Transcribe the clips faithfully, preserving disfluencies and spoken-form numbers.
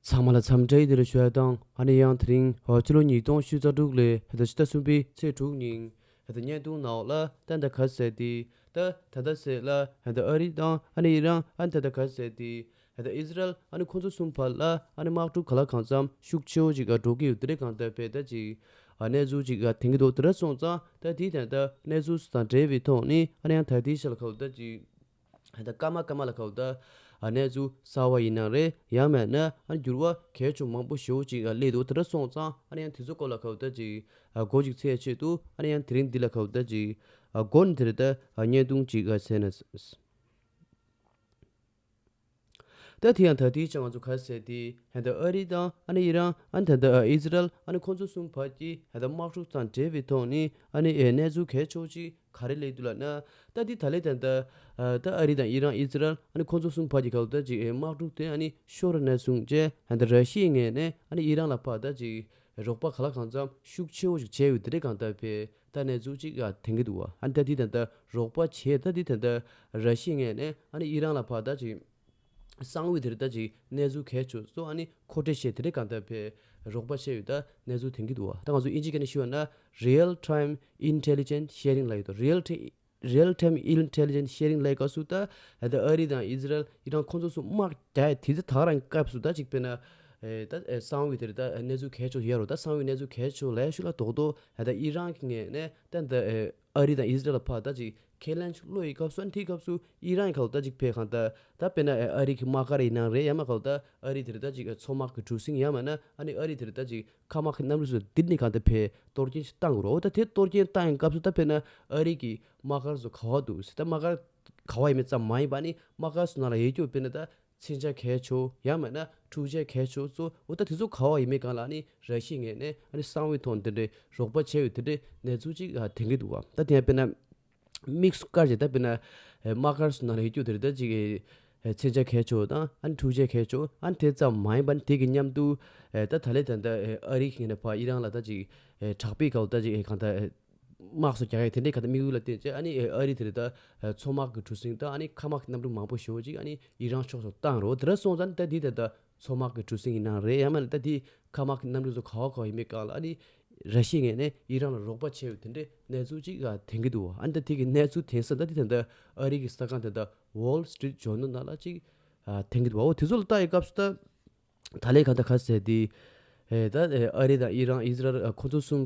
ཚང་མ་ལ་འཚམས་འདྲི་ཡི་དེ་རུ་ཞུ་ཡ་དང་ཨ་ནི་ཡང་དེ་རིང་ཕྱི་ལོ་ཉིས་སྟོང་ཉི་ཤུ་རྩ་དྲུག་ལོའི་ཧེ་ད་ཕྱི་ཟླ་གསུམ་པའི་ཚེས་དྲུག་ཉིན་ཧེ་ད་བརྙན་ཐུང་ནང་ལ་ད་ད་ག་ཟེར་ཏེ་ད་ད་ད་ཟེར་ལ་ཧེ་ད་ཨ་རི་དང་ཨ་ནི་ཨི་རན་ཨ་ནི་ད་ད་ག་ཟེར་ཏེ་ཧེ་ད་ཨི་ཟི་རལ་ཨ་ནི་ཁོང་ཚོ་གསུམ་བར་ལ་ཨ་ནི་དམག་འཁྲུག་ག་ལ་གང་འཚམ་ཤུགས་ཆེ་བོ་ཅིག་འགྲོ་གི་ཡོད་དེ་རེད། གང་ལྟར་བས་ད་ཅིག་གནས་ཚུལ་ཅིག་ཐོན་གྱི་འདུག་དེ་འདྲ་སོང་ཙང་ད་དེའི་དོན་དག་གནས་ཚུལ་དང་འབྲེལ་བའི་ཐོག་ནས་ཨ་ནི་ཡང་ད་ལྟའི་ཆ་ལ་ཁ་ལོ་ད་ཅིག་ད་སྐར་མ་སྐར་མ་ལ་ཁ་ལོ་ད་གནས་ཚུལ་གསར་བ་ཡིན་ན་རེད། ཡང་མེད་ན་ཨ་ནི་འགྱུར་བ་གལ་ཆེན་མང་པོ་ཞེ་པོ་ཅིག་སླེབས་འདུག་དེ་འདྲ་སོང་ཙང་ཨ་ནི་ཡང་དེ་ཚོ་སྐོར་ལ་ཁ་ལོ་ད་ཅིག་མགོ་ཅིག་ཚོས་ཆེད་དུ་ཨ་ནི་ཡང་དེ་རིང་འདི་ལ་ཁ་ལོ་ད་ཅིག་མགོ་ནས་དེ་རེད། ད་བརྙན་ཐུང་ཅིག་ཟེར་ན། ད་དེ་ཡང་ད་ལྟའི་ཆ་ང་ཚོ་ག་ཟེར་ཏེ་ཧེ་ད་ཨ་རི་དང་ཨ་ནི་ཨི་རན་ཨ་ནི་ད་ལྟ་ཨི་ཟི་རལ་ཨ་ནི་ཁོང་ཚོ་གསུམ་བར་གྱི་ཧེ་ད་དམག་འཁྲུག་དང་འབྲེལ་བའི་ཐོག་ནས་ཨ་ནི་ཨེ་གནས་ཚུལ་གལ་ཆེ་ཅིག་ག་རེ་སླེབས་འདུག་ལབ་ན། ད་འདི་ད་ལྟའི་ད་ལྟ་ད་ཨ་རི་དང་ཨི་རན་ཨི་ཟི་རལ་ཨ་ནི་ཁོང་ཚོ་གསུམ་བར་གྱི་ག་ལ་ད་ཅིག་ཨེ་དམག་འཁྲུག་དེ་ཨ་ནི་ཤོར་ནས་བཟུང་བྱས་ཧེ་ད་ར་ཤི་ཡའི་ངོས་ནས་ཨ་ནི་ཨི་རན་ལ་ཕར་ད་ཅིག་རོགས་པ་ག་ལ་གང་འཚམ་ཤུགས་ཆེ་བོ་ཞིག་བྱས་ཡོད་དེ་རེད། གང་ལྟར་བས་ད་གནས་ཚུལ་ཅིག་ཨ་ཐོན་གྱི་འདུག་བ། ཨ་ནི་ད་འདི་ད་ལྟ་རོགས་པ་བྱས་ད་འདི་ད་ལྟ་ར་ཤི་ཡའི་ངོས་ནས་ཨ་ནི་ཨི་རན་ལ་ཕར་ད་ཅིག་གསང་བའི་དེ་རེད། ད་ཅིག་གནས་ཚུལ་གལ་ཆེ་ཚོ་ཨ་ནི་མཁོ་སྤྲོད་བྱས་དེ་རེད། གང་ལྟར་བས་རོགས་པ་བྱས་ཡོད་ད་གནས་ཚུལ་ཐོན་གྱི་འདུག་བ། ད་ང་ཚོ་ཨིན་ཇི་སྐད་ནས་ཞུས་པ་ན་Real Time Intelligence Sharing ལབ་ཡོད་དོ། Real Time Real Time Intelligence Sharing ལབ་སྐབས་སུ་ད་ད་ཨ་རི་དང་ཨི་ཟི་རལ་ཨི་རན་ཁོང་ཚོ་གསུམ་དམག་རྒྱག་དེ་ཚེ་ད་ག་རང་སྐབས་སུ་ད་ཅིག་དཔེར་ན་ཨེ་ད་ཨེ་གསང་བའི་དེར་ད་གནས་ཚུལ་གལ་ཆེ་ཡོད་རོ། ད་གསང་བའི་གནས་ཚུལ་གལ་ཆེ་ལབ་ཤུགས་ལ་རྡོག་རྡོག་ད་ཨི་རན་གྱི་ངོས་ནས་ད་ད་ཨེ་ཨ་རི་དང་ཨི་ཟི་རལ་ལ་ཕར་ད་ཅིག་ཁས་ལེན་ཅིག་བློ་ཡི་སྐབས་སུ་ཨ་ནི་དེའི་སྐབས་སུ་ཨི་རན་གྱི་ཁ་ལོ་ད་ཅིག་ཕེ་གང་ད་ད་དཔེར་ན་ཨེ་ཨ་རི་གི་དམག་སྒར་ཡིན་ན་རེད། ཡང་མ་ག་ལོ་ད་ཨ་རི་དེར་ད་ཅིག་མཚོ་དམག་གི་གྲུ་གཟིངས་ཡང་མིན་ན་ཨ་ནི་ཨ་རི་དེར་ད་ཅིག་མཁའ་དམག་གི་གནམ་གྲུ་སོགས་འདིར་ནི་གང་ལྟར་ཕེ་གཏོར་སྐྱོན་ཞིག་བཏང་དགོས་རེད། འོ་ད་དེ་གཏོར་སྐྱོན་བཏང་ཡོང་སྐབས་སུ་ད་དཔེར་ན་ཨ་རི་གི་དམག་སྒར་ཚོ་ག་བ་འདུག་ཟེར། ད་དམག་སྒར་ག་བ་ཡིན་མིན་ཙམ་མ་ཡིན་པ་ནི་དམག་སྒར་ཚོ་ནང་ལ་ཡོད་རྒྱུ་དཔེར་ན་ད་མཚོན་ཆ་གལ་ཆེ་ཡང་མིན་ན་འཕྲུལ་ཆས་གལ་ཆེ་ཚོ་འོ་ད་དེ་ཚོ་ག་བ་ཡིན་མིན་སྒང་ལ་ནི་ར་ཤི་ཡའི་ངོས་ནས་ཨ་ནི་གསང་བའི་ཐོག་དེ་འདྲའི་རོགས་པ་བྱས་ཡོད་དེ་འདྲའི་གནས་ཚུལ་ཅིག་ཨ་ཐོན་གྱི་འདུག་བ། ད་དེ་ཡང་དཔེར་ན། དམིགས་སུ་བཀར་བྱས་ད་དཔེར་ན་དམག་སྒར་ཚོ་ནང་ལ་ཡོད་རྒྱུ་དེ་རེད། ད་ཅིག་མཚོན་ཆ་གལ་ཆེ་དང་ཨ་ནི་འཕྲུལ་ཆས་གལ་ཆེ་ཨ་ནི་དེ་ཙམ་མ་ཡིན་པ་ནི་དེ་གི་མཉམ་དུ་ད་ད་ལས་ད་ད་ཨ་རི་གི་ནས་ཕར་ཨི་རན་ལ་ད་ཅིག་དྲག་པོའི་སྐབས་ད་ཅིག་གང་ད་དམག་སོགས་རྒྱག་ཡ་དེ་འདྲའི་གང་ད་དམིགས་ཡུལ་ལ་བརྟེན་བྱས་ཨ་ནི་ཨ་རི་དེ་རེད་ད་མཚོ་དམག་གི་གྲུ་གཟིངས་དང་ཨ་ནི་མཁའ་དམག་གི་གནམ་གྲུ་མང་པོ་ཞེ་པོ་ཅིག་ཨ་ནི་ཨི་རན་ཕྱོགས་སུ་བཏང་རོགས། དེ་འདྲ་སོང་ཙང་ད་འདི་ད་ད་མཚོ་དམག་གི་གྲུ་གཟིངས་ཡིན་ན་རེད། ཡང་མིན་ན་ད་འདི་མཁའ་དམག་གི་གནམ་གྲུ་ཚོ་ག་བ་ག་བ་ཡིན་མིན་སྒང་ལ་ཨ་ནི་ར་ཤི་ཡའི་ངོས་ནས་ཨི་རན་ལ་རོགས་པ་བྱས་ཡོད་དེ་འདྲའི་གནས་ཚུལ་ཅིག་ཨ་ཐོན་གྱི་འདུག་བ། ཨ་ནི་ད་དེ་གི་གནས་ཚུལ་ཐོན་ས་ད་དེ་ད་ལྟ་ཨ་རི་གི་གསར་ཁང་དེ་ད་Wall Street Journal ནང་ལ་ཅིག་ཨ་ཐོན་གྱི་འདུག་བ། འོ་དེ་ཚོ་ལ་ལྟ་ཡི་སྐབས་སུ་ད་ད་ལས་གང་ད་ག་ཟེར་དེ་ཨེ་ད་ཨེ་ཨ་རི་དང་ཨི་རན་ཨི་ཟི་རལ་ཨ་ཁོ་ཚོ་གསུམ་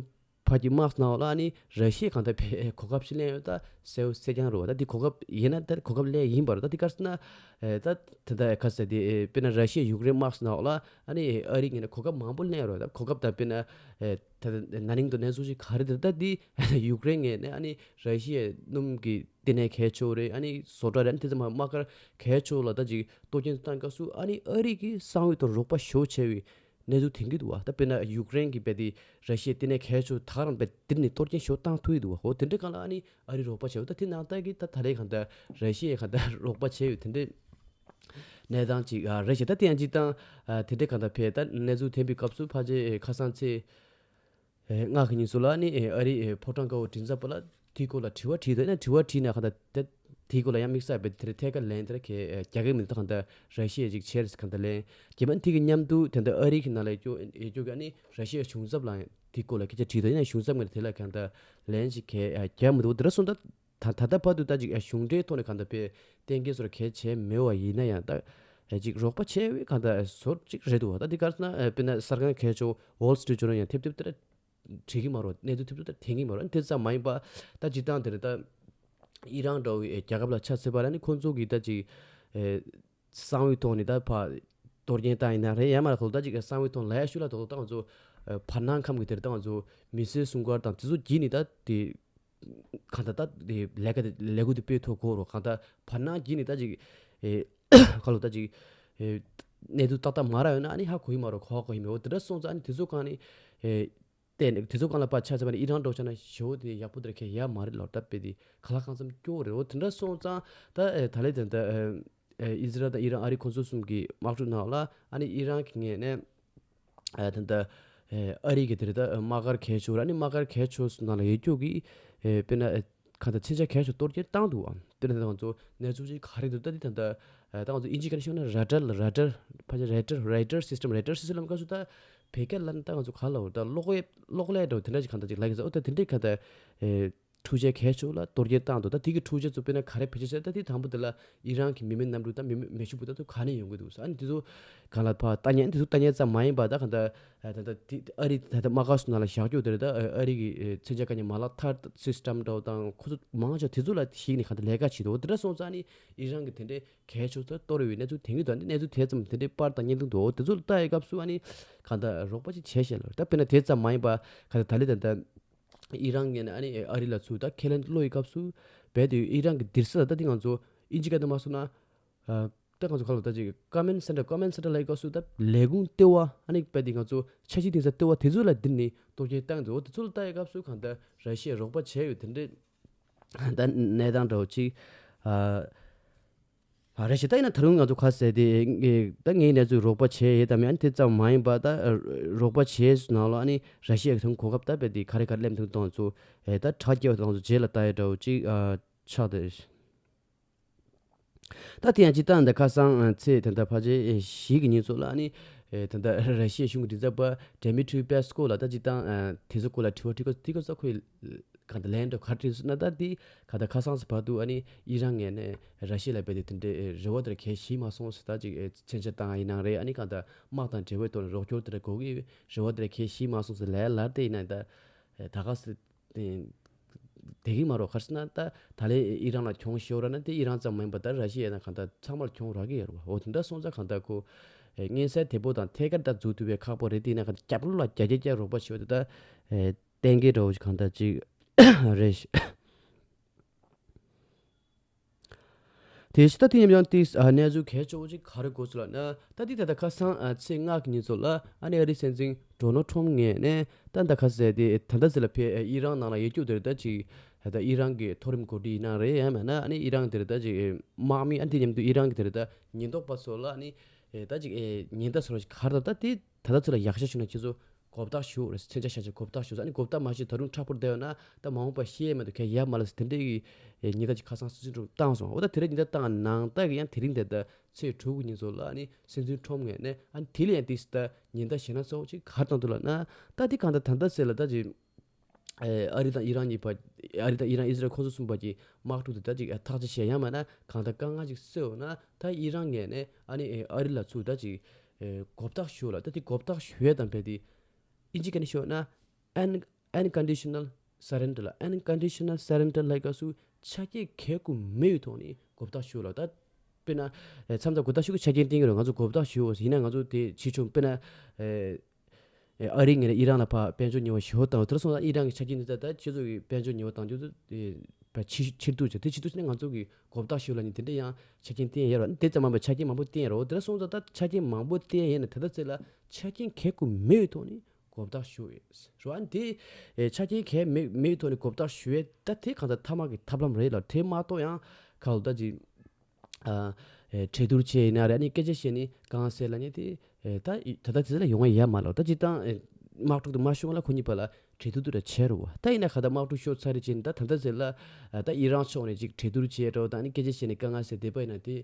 བར་གྱི་དམག་སྣ་འོག་ལ་ཨ་ནི་ར་ཤི་ཡས་གང་ད་ཕེ་གོ་སྐབས་ཤིག་ལེན་ཡོད་ད་གསལ་བོ་གསལ་རྐྱང་རེད་བ། ད་དེ་གོ་སྐབས་ཡིན་ན་ད་གོ་སྐབས་ལེན་ཡིན་པ་རེད། ད་དེ་ག་རེ་ཟེར་ན་ཨེ་ད་དེ་ད་ག་ཟེར་དེ་ཨེ་དཔེར་ན་ར་ཤི་ཡས་ཡུཀ་རེན་དམག་སྣ་འོག་ལ་ཨ་ནི་ཨ་རི་ངོས་ནས་གོ་སྐབས་མང་པོ་ལེན་ཡོད་རེད། ད་གོ་སྐབས་ད་དཔེར་ན་ཨེ་ད་ན་ནིང་དུ་གནས་ཚུལ་ཞིག་ག་རེ་དེ་ད་དེ་ཡུཀ་རེན་ངོས་ནས་ཨ་ནི་ར་ཤི་ཡས་སྣུམ་གྱི་ལྟེ་གནས་གལ་ཆེ་བོ་རེད། ཨ་ནི་བཟོ་གྲྭ་རེད། ཨ་ནི་དེ་ཚོ་མ་དམག་སྒར་གལ་ཆེ་བོ་ལ་ད་ཅིག་གཏོར་སྐྱོན་བཏང་སྐབས་སུ་ཨ་ནི་ཨ་རི་གི་གསང་བའི་ཐོག་རོགས་པ་ཞེ་པོ་བྱས་པའི་གནས་ཚུལ་ཐོན་གྱི་འདུག་བ། ད་དཔེར་ན་ཡུཀ་རེན་གྱི་རྦད་དེ་ར་ཤི་ཡའི་ལྟེ་གནས་གལ་ཆེ་བོ་ད་ག་རང་རྦད་དེ་ནས་གཏོར་སྐྱོན་ཞེ་པོ་བཏང་ཐུབ་ཀྱི་འདུག་བ། འོ་དེ་འདྲའི་སྒང་ལ་ཨ་ནི་ཨ་རི་རོགས་པ་བྱས་པ་ད་དེ་ནང་ལྟར་གྱི་ད་ད་ལས་གང་ལྟར་ར་ཤི་ཡས་གང་ལྟར་རོགས་པ་བྱས་ཡོད་དེ་འདྲའི་གནས་སྟངས་ཅིག་ཨ་རེད་ཤག་ད་དེ་ཡང་སྤྱིར་བཏང་ཨ་དེ་འདྲའི་གང་ལྟར་ཕེ་ད་གནས་ཚུལ་ཐོན་པའི་སྐབས་སུ་ཕལ་ཆེར་ཨེ་ཁ་སང་ཚེས་ཨེ་ལྔ་གི་ཉིན་སུ་ལ་ནི་ཨེ་ཨ་རིའི་ཨེ་ཕོ་བྲང་དཀར་པོ་མགྲིན་ཚབ་པ་ལ་དེའི་སྐོར་ལ་དྲི་བ་དྲིས་དོ་ཡིན་ན་དྲི་བ་དྲིས་ནས་གང་ལྟར་དེ་དེའི་སྐོར་ལ་ཡང་དམིགས་བསལ་བས་དེར་ཐད་ཀར་ལན་དེར་གས་ཨེ་རྒྱག་གི་མི་འདུག་གང་ལྟར་ར་ཤི་ཡས་ཅིག་བྱས་རེད་གང་ལྟར་ལན་རྒྱ་མ་དེ་གི་མཉམ་དུ་དེ་འདྲ་ཨ་རི་གི་ནང་ལ་སྐྱོ་ཨེ་སྐྱོ་ག་ནི་ར་ཤི་ཡའི་གཞུང་ཚབ་ལ་ཡང་དེའི་སྐོར་ལ་སྐད་ཆ་དྲིས་དོ་ཡིན་ན་གཞུང་ཚབ་ངོས་ནས་དེ་ལ་གང་ལྟར་ལན་ཅིག་གས་ཨེ་རྒྱག་མི་འདུག་དེ་འདྲ་སོང་ད། ད་ད་ལྟ་བར་དུ་ད་ཅིག་གཞུང་འབྲེལ་ཐོག་ནས་གང་ལྟར་དཔེ་གཏན་འཁེལ་བཟོ་འདྲ་གལ་ཆེ་མེད་པ་ཡིན་ན་ཡང་ད་ཅིག་རོགས་པ་ཆེ་བའི་གང་ལྟར་བཟོ་ཅིག་རེད་འདུག་ད་འདི་ག་རེ་ཟེར་ན་དཔེར་ན་གསར་ཁང་གལ་ཆེ་Wall Street Journal ཡང་ཐེབས་ཐེབས་དེ་འདྲ་བྲིས་ཀྱི་མ་རེད། གནས་ཚུལ་ཐེབས་ཐེབས་དེ་འདྲ་འཐེན་གྱི་མ་རེད། དེ་ཙམ་མ་ཡིན་པ་ད་སྤྱིར་བཏང་དེ་རེད། ད་ཨི་རན་འདྲ་བའི་རྒྱལ་ཁབ་ལ་ཆ་མཚོན་པ་ན་ནི་ཁོང་ཚོ་གིས་ད་ཅིག་གསང་བའི་ཐོག་ནས་ད་ཕར་གཏོར་སྐྱོན་བཏང་ཡིན་ན་རེད། ཡང་མ་རེད་ད་ཅིག་གསང་བའི་ཐོག་ལ་ཡ་ཤུ་ལ་དོ་ད་ང་ཚོ་བར་སྣང་ཁམས་ཀྱི་དེ་རེད། ད་ང་ཚོ་མི་སེར་སྲུང་སྐར་དང་དེ་ཚོ་བརྒྱུད་ནས་ད་དེ། གང་ལྟར་ད་དེ་ལས་ཀ་དེ་ལས་འགུལ་དེ་སྤེལ་ཐུབ་དགོས་རོ། གང་ལྟར་བར་སྣང་བརྒྱུད་ནས་ད་ཅིག་ཨེ་ཁ་ལོ་ད་ཅིག་ཨེ་གནས་ཚུལ་ཏག་ཏག་མ་རག་ཡོད་ན་ཨ་ནི་ཧ་གོ་ཡི་མ་རོ། གོ་ཧ་གོ་ཡི་མེད། འོ་དེ་འདྲ་སོང་ཙང་ཨ་ནི་དེ་ཚོ་གང་ནི་ཨེ་བལྟས་ནས་དེ་ཚོ་གང་ལ་པ་ཆ་ཚ་བ་ནི་ཨི་རན་འགྲོ་ཆ་ན་ཞོ་དེ་ཡག་པོ་དེ་ར་ཁེ་ཡ་མ་རེད་ལོ། ད་དཔེ་དེ་ག་ལ་གང་འཚམ་སྐྱོ་རེད། འོ་དེ་འདྲ་སོང་ཙང་ད་ཨེ་ད་ལས་དེ་འདྲ་ཨེ་ཨི་ཟི་རལ་དང་ཨི་རན་ཨ་རི་ཁོང་ཚོ་གསུམ་གྱི་དམག་འཁྲུག་ནང་ལ་ཨ་ནི་ཨི་རན་གྱི་ངོས་ནས། ཨ་ད་ལྟ་ཨ་རི་གི་དེ་རེད། ད་དམག་སྒར་གལ་ཆེ་བོ་ར་ནི་དམག་སྒར་གལ་ཆེ་བོ་ནང་ལ་ཡོད་རྒྱུ་གི་ཨེ་དཔེར་ན་ཨེ་ གང་ལྟར་མཚོན་ཆ་གལ་ཆེ་གཏོར་སྐྱོན་བཏང་འདུག་ཨ། དེ་ནས་ད་ང་ཚོ་གནས་ཚུལ་ཅིག་ག་རེ་འདུག་ད་འདི་ད་ལྟ་ད་ང་ཚོ་ཨིན་ཇི་སྐད་ནས་ཤོད་ན་ར་ཌར་ལ་ར་ཌར་ཕལ་ཆེར་རེ་ཌར་རེ་ཌར་སི་སི་ཊམ་རེ་ཌར་སི་སི་ཊམ་ལབ་སྐབས་སུ་ད་བོད་སྐད་ལ་ད་ང་ཚོ་ག་ལ་འོ་ད་གློག་ཀླད་གློག་ཀླད་འདྲ་བོ་དེ་འདྲ་ཅིག་གང་ལྟར་ཅིག་ལབ་ཀྱི་ཟེར། འོ་ད་དེ་འདྲའི་གང་ལྟར་ཨེ། འཕྲུལ་ཆས་གལ་ཆེ་ལ་གཏོར་སྐྱོན་བཏང་འདུག་ད་དེ་གི་འཕྲུལ་ཆས་ཚོ་དཔེར་ན་ག་རེ་བེད་སྤྱོད་བྱས། ད་དེ་དང་པོ་དེ་ལ་ཨི་རན་གྱི་མི་མེད་གནམ་གྲུ་དང་མི་མེད་མེ་ཤུགས་འཕུར་མདའ་ཚོ་ག་ནས་ཡོང་གི་འདུག་ཨ་ནི་དེ་ཚོ་གང་ལ་ཕར་ལྟ་མཁན་དེ་ཚོ་ལྟ་མཁན་ཙམ་མ་ཡིན་པ་ད་གང་ལྟར་ད་ལྟ་དེ་ཨ་རི་ད་ལྟ་དམག་སྒར་སོགས་ནང་ལ་བཞག་རྒྱུ་དེ་རེད། ད་ཨ་རི་གི་མཚོན་ཆ་ག་ནས་མ་ལག་ཐར་སི་སི་ཊམ་འདྲ་བོ་དང་ཁོ་ཚོ་མང་ཆེ་དེ་ཚོ་ལ་གཞིགས་ནས་གང་ལྟར་ལས་ཀ་བྱེད་འདུག་དེ་འདྲ་སོང་ཙང་ཨ་ནི་ཨི་རན་གྱི་དེ་འདྲའི་གལ་ཆེ་ཚོ་གཏོར་བའི་གནས་ཚུལ་དེང་གི་དུས་ཨ་ནི་གནས་ཚུལ་དེ་ཙམ་དེ་འདྲའི་པར་དང་བརྙན་ཐུང་འདུག་དེ་ཚོ་ལ་ལྟ་ཡི་སྐབས་སུ་ཨ་ནི་གང་ལྟར་རོགས་པ་ཅིག་བྱས་ཤེས་ལ་ད་དཔེར་ན་དེ་ཙམ་མ་ཡིན་པ་གང་ལྟར་ད་ལི་ད་ལྟ། ཨི་རན་ངོས་ནས་ཨ་ནི་ཨ་རི་ལ་ཚུར་ད་ཁས་ལེན་གློ་ཡི་སྐབས་སུ་རྦད་དེ་ཨི་རན་གྱི་དིར་ས་ལ་ད་དེ་ང་ཚོ་ཨིན་ཇི་སྐད་དུ་མ་སོང་ན་ཨ། ད་ང་ཚོ་ག་ལ་ད་ཅིག་ཀོ་མེན་ཌི་སེན་ཊར་ཀོ་མེན་ཌི་སེན་ཊར་ལབ་ཡི་སྐབས་སུ་ད་ལས་ཁུངས་ལྟེ་བ་ཨ་ནི་རྦད་དེ་ང་ཚོ་འཆར་གཞི་འདིང་ས་ལྟེ་བ་དེ་ཚོ་ལ་དིར་ནས་གཏོར་སྐྱོན་བཏང་འདུག་དེ་ཚོ་ལ་ལྟ་ཡི་སྐབས་སུ་གང་ལྟར་ར་ཤི་ཡས་རོགས་པ་བྱས་ཡོད་དེ་འདྲས་ད་གནས་སྟངས་འདྲ་བོ་ཅིག་ཨ། ཨ་རེ་ཞེ་ད་ཡིན་ན་ད་རུང་ང་ཚོ་ཁ་གསལ་དེ་ད་ངའི་གནས་ཚུལ་རོགས་པ་བྱས་ཡོད་དམ་ཡང་དེ་ཙམ་མ་ཡིན་པ་ད་རོགས་པ་བྱས་ནང་ལ་ཨ་ནི་ར་ཤི་ཡ་གི་ཐོག་གོ་སྐབས་ད་དཔེ་དེ་ག་རེ་ག་རེ་ལེམ་ཐུབ་གཏོང་ཚུལ་ད་དྲག་སྐྱེ་བ་དང་ཚོ་རྗེས་ལ་ལྟ་ཡ་འདྲ་བོ་ཅིག་ཨ་ཆགས་ཏེ། ད་དེ་ཡང་ཅི་ལྟར་འདི་ཁ་སང་ཚེས་ད་ལྟ་ཕལ་ཆེར་བཞི་གི་ཉིན་ཚོ་ལ་ཨ་ནི་ད་ལྟ་ར་ཤི་ཡ་གཞུང་གི་མགྲིན་ཚབ་པ་ཌེ་མི་ཊི་རི་པེ་སི་ཀོ་ལ་ད་ཅི་ལྟར་དེ་ཚོ་སྐོར་ལ་དྲི་བ་དྲི་ག་དེ་ག་ས་ཁོས། གང་ལྟར་ལན་འདྲ་ག་རེ་བྲིས་སོང་ན་ད་འདི་གང་ལྟར་ཁ་སང་ཚེ་བར་དུ་ཨ་ནི་ཨི་རན་ངོས་ནས་ར་ཤི་ཡ་ལ་རྦད་དེ་དེ་འདྲའི་རེ་བ་དེ་འདྲ་གང་ཞིག་མ་སོང་ཟེར། ད་ཅིག་མཚོན་ཆ་བཏང་ཡིན་ནའང་རེད། ཨ་ནི་གང་ལྟར་དམག་དང་འབྲེལ་བའི་ཐོག་ནས་རོགས་སྐྱོར་དེ་འདྲ་དགོས་ཀྱི་རེ་བ་དེ་འདྲ་གང་ཞིག་མ་སོང་ཟེར་ལབ་ལབ་དེ་ཡིན་ན་ད་ད་ག་ཟེ་དེ་དེ་གི་མ་རོགས་ག་རེ་ཟེར་ན་ད་ད་ལན་ཨི་རན་ལ་གྱོང་ཤོར་ར་ན་དེ་ཨི་རན་ཙམ་མ་ཡིན་པ་ད་ར་ཤི་ཡ་ན་གང་ལྟར་ཚང་མར་གྱོང་རག་གི་ཡོད་རེད་བ། འོ་དེ་འདྲ་སོང་ཙང་གང་ལྟར་ཁོ་མངོན་གསལ་དོད་པོ་དང་ཐད་ཀར་ད་འཛུགས་ཐུབ་པའི་ཁག་པོ་རེད། དེ་ཡིན་ན་གང་ལྟར་རྒྱབ་ལོགས་ལ་བརྒྱ་ཆ་བརྒྱ་རོགས་པ་བྱེད་པ་དེ་ད། གཏན་འཁེལ་འདྲ་བོ་ཞིག་གང་ལྟར་ཅིག་རེད་ཤག་དེ་ཕྱི་ད་དེ་ཡིན་ཡང་ཏིས་གནས་ཚུལ་གལ་ཆེ་བོ་ཅིག་ག་རེ་གོ་སོང་ལབ་ན། ད་དེ་ད་ལྟ་ཁ་སང་ཚེས་ལྔ་གི་ཉིན་ཚོ་ལ་ཨ་ནི་ཨ་རིའི་སྲིད་འཛིན་ཌོ་ནལ་ཊམ་ངོས་ནས་ད་ད་ཁ་སང་དེ་ད་ལྟ་ཟེར་ལ་ཕེ་ཨི་རན་ནང་ལ་ཡོད་རྒྱུ་དེར་ད་ཅིག་ད་ཨི་རན་གྱི་མཐོ་རིམ་འགོ་ཁྲིད་ཡིན་ན་རེད། ཡང་མིན་ན་ཨ་ནི་ཨི་རན་དེར་ད་ཅིག་དམག་མི་ཨ་ནི་དེ་མཉམ་དུ་ཨི་རན་གྱི་དེར་ད་ཉེན་རྟོག་པ་ཚོ་ལ་ཨ་ནི་ད་ཅིག་ཉེན་བརྡ་ཟེར་བ་ཞིག་ག་རེ་ད་ད་དེ། ད་ལྟ་ཚོད་ལ་ཡག་ཤོས་བྱུང་ན་ཁྱེད་ཚོ་གོ་བརྡ་ཞུ་རེད། མཚོན་ཆ་བཞག་བྱས་གོ་བརྡ་ཞུ་ཟེར། ཨ་ནི་གོ་བརྡ་མ་ཞུས་ད་རུང་མཁྲེགས་པོར་བསྡད་ཡོད་ན་ད་མ་འོངས་པ་ཤེས་ཡས་མ་གཏོགས་ཁྱེད་ཡབ་མ་ལ་ཟེར་དེ་འདྲའི་གི་ཉེན་བརྡ་ཅིག་ཁ་སང་སྲིད་འཛིན་ཊམ་བཏང་སོང་། འོ་ད་དེ་རིང་ཉེན་བརྡ་བཏང་ནང་ད་གི་ཡང་དེ་རིང་དེ་ད་ཚེས་དྲུག་གི་ཉིན་ཚོ་ལ་ཨ་ནི་སྲིད་འཛིན་ཊམ་ངོས་ནས་ཨ་ནི་དེ་ལ་ཡང་ཏིས་ད་ཉེན་བརྡ་ཞེ་ན་གཙོ་བོ་ཅིག་ག་རེ་བཏང་འདུག་ལབ་ན། ད་དེ་གང་ལྟར་ད་ལྟ་ཟེར་ལ་ད་ཅིག་ཨ་རི་དང་ཨི་རན་གཉིས་བར། ཨ་རི་དང་ཨི་རན་ཨི་ཟི་རལ་ཁོ་ཚོ་གསུམ་བར་གྱི་དམག་འཁྲུག་དེ་ད་ཅིག་ཐག་གཅོད་བྱས་ཡང་མིན་ན་གང་ལྟར་དཀའ་ངལ་ཅིག་སེལ་འོང་ན་ད་ཨི་རན་ངོས་ནས་ཨ་ནི་ཨ་རི་ལ་ཚུར་ད་ཅིག་གོ་བརྡ་ཞུ་ལ། ད་དེ་གོ་བརྡ་ཞུ་ཡས་དང་བས་དེ་ཨིན་ཇི་སྐད་ནས་ཞུ་ན་ཨན་ཨན་ཀོན་ཌི་ཤ་ནལ་སར་རེན་ཌར་ལ། ཨན་ཀོན་ཌི་ཤ་ནལ་སར་རེན་ཌར་ལབ་སྐབས་སུ་ཆ་རྐྱེན་གལ་དགུ་མེད་པའི་ཐོག་ནས་གོ་བརྡ་ཞུ་ལ། ད་དཔེར་ན་མཚམས་མཚམས་གོ་བརྡ་ཞུ་གི་ཆ་རྐྱེན་བསྟན་གྱི་རེད། ང་ཚོ་གོ་བརྡ་ཞུ་འོ་ཡིན་ན་ང་ཚོ་དེ་ཕྱིས་བྱུང་དཔེར་ན། ཨ་རི་ངོས་ནས་ཨི་རན་ལ་ཕར་དཔལ་འབྱོར་ཉེས་པ་ཞེ་པོ་བཏང་བ་དེར་སོང་ཙང་ཨི་རན་གྱི་ཆ་རྐྱེན་འདི་ལྟར་ད་ཁྱེད་ཚོ་གི་དཔལ་འབྱོར་ཉེས་པ་བཏང་རྒྱུ་དེ་ཕར་ཕྱིར་ཕྱིར་བསྡུ་བྱས། དེ་ཕྱིར་བསྡུ་བྱས་ནས་ང་ཚོ་གི་གོ་བརྡ་ཞུ་ལ་ནི་དེ་འདྲ་ཡང་ཆ་རྐྱེན་བསྟན་ཡོད་རེད་བ། དེ་ཙམ་མ་ཡིན་པར་ཆ་རྐྱེན་མང་པོ་བསྟན་ཡོད་རེད་བ། དེ་འདྲ་སོང་ཙང་ད་ཆ་རྐྱེན་མང་པོ་བསྟན་ཡོད་ན་ད་ལྟ་ཚེ་ལ་ཆ་རྐྱེན་གལ་དགུ་མེད་པའི་ཐོག་ནས་གོ་བརྡ་ཞུ་ཡོད་རེད་བ། དེ་ཆ་རྐྱེན་གལ་མེད་མེད་པའི་ཐོག་ནས་གོ་བརྡ་ཞུ་ཡས་ད་དེ་གང་ལྟར་ཐ་མག་གི་ཐབས་ལམ་རེད་ལ། དེ་མ་གཏོགས་ཡང་ག་ལ་ད་ཅིག་ཨ། ཨེ། གྲོས་བསྡུར་བྱས་ཡིན་ན་རེད། ཨ་ནི་སྐད་ཆ་བཤད་ནས་དཀའ་ངལ་སེལ་ལབ་མཁན་དེ། ཨེ། ད་ད་ལྟ་དེ་ཚོ་ལ་ཡོང་བ་ཡོད་མ་རེད། ད་སྤྱིར་བཏང་ཨེ། དམག་འཁྲུག་དེ་མ་ཤོར་སྔོན་ལ་ཁོ་གཉིས་བར་ལ་གྲོས་བསྡུར་དེ་འདྲ་བྱས་རེད་བ། ད་ཡིན་ན་ག་ད་དམག་འཁྲུག་ཤོར་ཚར་རེད་བྱས་ནས་ད་ད་ལྟ་ཟེར་ལ། ཨ། ད་ཨི་རན་ཕྱོགས་ནས་ཅིག་གྲོས་བསྡུར་བྱས་འགྲོ་དང་ཨ་ནི་སྐད་ཆ་བཤད་ནས་དཀའ་ངལ་སེལ་བསྡད་པ་ཡིན་ན་དེ།